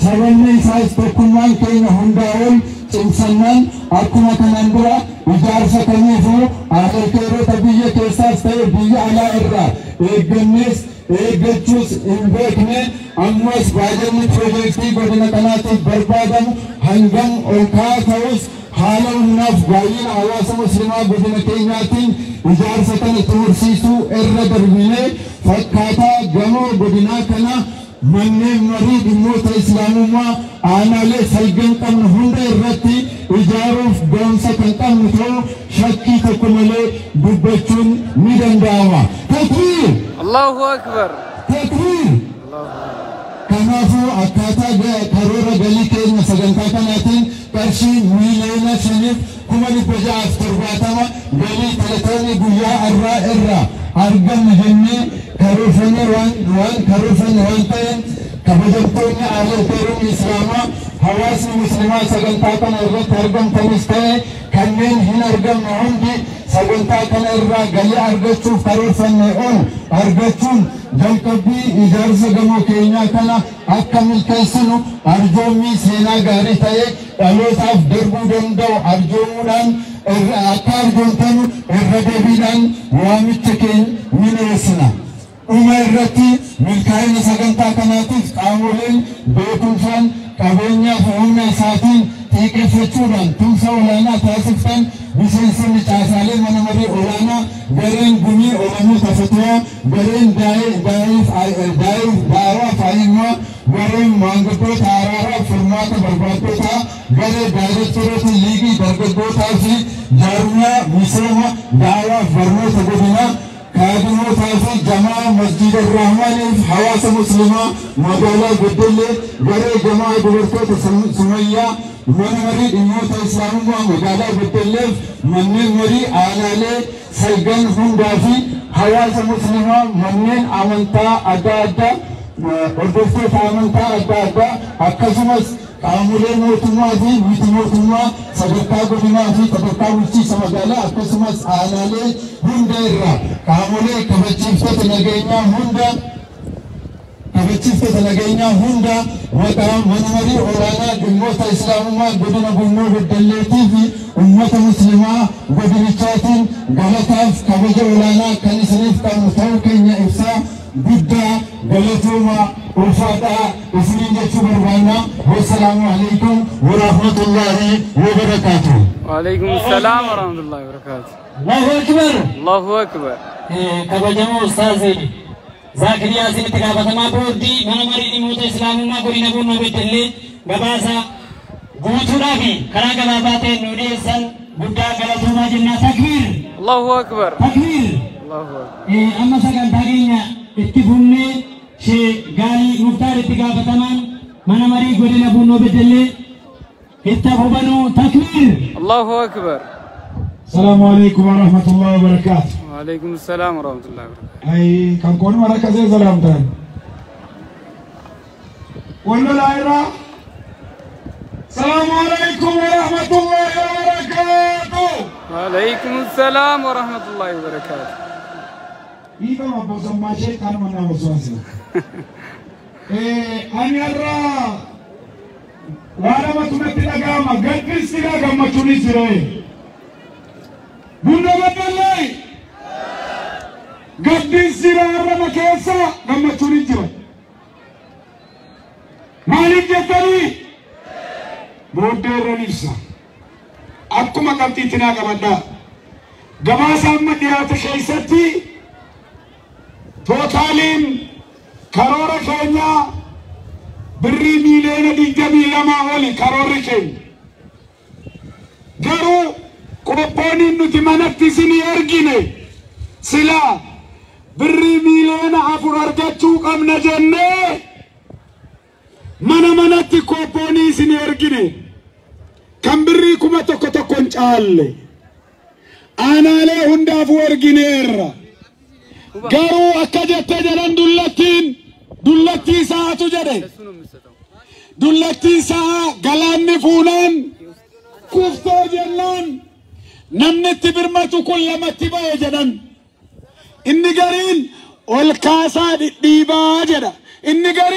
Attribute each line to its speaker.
Speaker 1: Sababni isaas tokkummaan keenya hundaa ol cimsannaan akkuma kanaan dura ijaarsa kamiifuu agarteerota biyya keessaas ta'e biyya alaa irraa eeggannees eeggachuus hin beekne ammas baajanni piroojeektii godina kanaatiif barbaadamu hangam ol ka'aa ta'us haala humnaaf baay'ina hawaasa muslimaa godina keenyaatiin ijaarsa kana xumursiisuu irra darbinee fakkaataa gamoo godinaa kana manneen marii dhimmoota islaamummaa aanaalee salgan qabnu hunda irratti ijaaruuf ga'umsa kan qabnu ta'uu shakkii tokko malee dubbachuun ni danda'ama. Takbiir!
Speaker 2: Allahu Akbar!
Speaker 1: Takbiir! Kanaafuu akkaataa karoora galii keenya sagantaa kanaatiin qarshii 5,670,000 galii teletoonii guyyaa har'aa irraa arganna jennee karoorfanne waan karoorfanne waan ta'een kabajamtoonni amantoonni islaamaa hawaasni muslimaa sagantaa kana irratti argamtanis ta'e kanneen hin argamne hundi sagantaa kana irraa galii argachuuf karoorfanne ol argachuun jalqabbii ijaarsa gamoo keenyaa kana akka milkeessinu arjoommii seenaa gaarii ta'e dhalootaaf darbuu danda'u arjoomuudhaan akka arjoomtanu irra deebiidhaan waamicha keenya ni dhiyeessina. Dhuma irratti milkaa'ina sagantaa kanaatiif qaamoleen beekumsaan qabeenyaa fi humna isaatiin xiiqeffachuudhaan tumsa olaanaa taasiftan miseensonni caasaalee mana marii olaanaa gareen gumii Oromoota Fatwaa gareen daa'ee faayimmaa gareen maanguddoota araaraa furmaata barbaaddootaa garee daayirektaroota liigii dargaggootaa fi jaarmiyaa misooma da'awaaf barnoota godinaa kaadimootaa fi jamaa masjida Rahmaaniif hawaasa muslimaa magaalaa Beddellee garee jamaa dubartoota Sumayyaa mana marii dhimmoota islaamummaa magaalaa Beddelleef manneen marii aanaalee salgan hundaa fi hawaasa muslimaa manneen amantaa adda addaa hordoftoota amantaa adda addaa akkasumas qaamolee mootummaa fi miti mootummaa sadarkaa godinaa fi sadarkaa bulchiinsa magaalaa akkasumas aanaalee hunda irraa qaamolee kabachiiftota nageenyaa hunda maqaa mana marii olaanaa dhimmoota islaamummaa godina Bunnoo Beddelleetii fi ummata muslimaa godinichaatiin galataaf kabaja olaanaa kan isiniif qabnu ta'uu keenya ibsaa guddaa galatooma ulfaadhaa isiniin jechuu barbaanna. Wassalaamu alaikum warahmatullaahi wabarakaatuh.
Speaker 2: Waalaikum salaam warahmatullahi wabarakaatuh.
Speaker 3: Allahu Akbar!
Speaker 2: Allahu Akbar!
Speaker 3: Kabajamoo Ustaaz Zaakir Yaasin itti gaafatamaa boordii mana marii dhimmoota islaamummaa godina Bunnoo Beddellee gabaasa guutuudhaa fi karaa gabaabaa ta'een nu dhiyeessan guddaa galatoomaa jennaa. Takbiir!
Speaker 2: Allahu Akbar!
Speaker 3: Takbiir!
Speaker 2: Allahu Akbar!
Speaker 3: Amma sagantaa keenya itti fufnee Shee Gaalii Muktaar itti gaafatamaan mana marii godina Bunnoo Beddellee itti hubanuu. Takbiir!
Speaker 2: Allahu Akbar!
Speaker 4: السلام عليكم ورحمة الله وبركاته.
Speaker 2: وعليكم السلام ورحمة الله وبركاته.
Speaker 4: أي كان كون مرة زي سلام تاني. ولا العيرة. السلام عليكم ورحمة الله وبركاته.
Speaker 2: وعليكم السلام ورحمة الله وبركاته.
Speaker 4: إذا ما بوزن ما شيء كان منا وسواسي. إيه أنا أرى وأنا ما تمثل أجامة قد سيرا جامة توني سيرا. Bunnoo Beddellee gaddin sira har'a keessa gammachuun hin jira. Maaliif jettanii booddee irra ibsa. Akkuma qabxiitti naa qabadhaa. Gabaasa amma dhiyaate keessatti tootaaliin karoora keenyaa birrii 22 miliyoona oli karoorri keenya. Garuu qophooniin nuti manatti isinii ergine silaa birrii 4 miliyoona argachuu qabna jennee mana manatti qophoonii isinii ergine kan birrii 1000 hin caalle aanaalee hundaafuu ergineerra. Garuu akka jettee jedhan dullattiin dullattii sa'aatu jedhe dullattiin sa'a galaanni fuunaan kuftee jennaan namni itti birmatu kun lamatti ba'e jedhan. Inni gariin ol kaasaa dhidhiibaa jedha. Inni gariin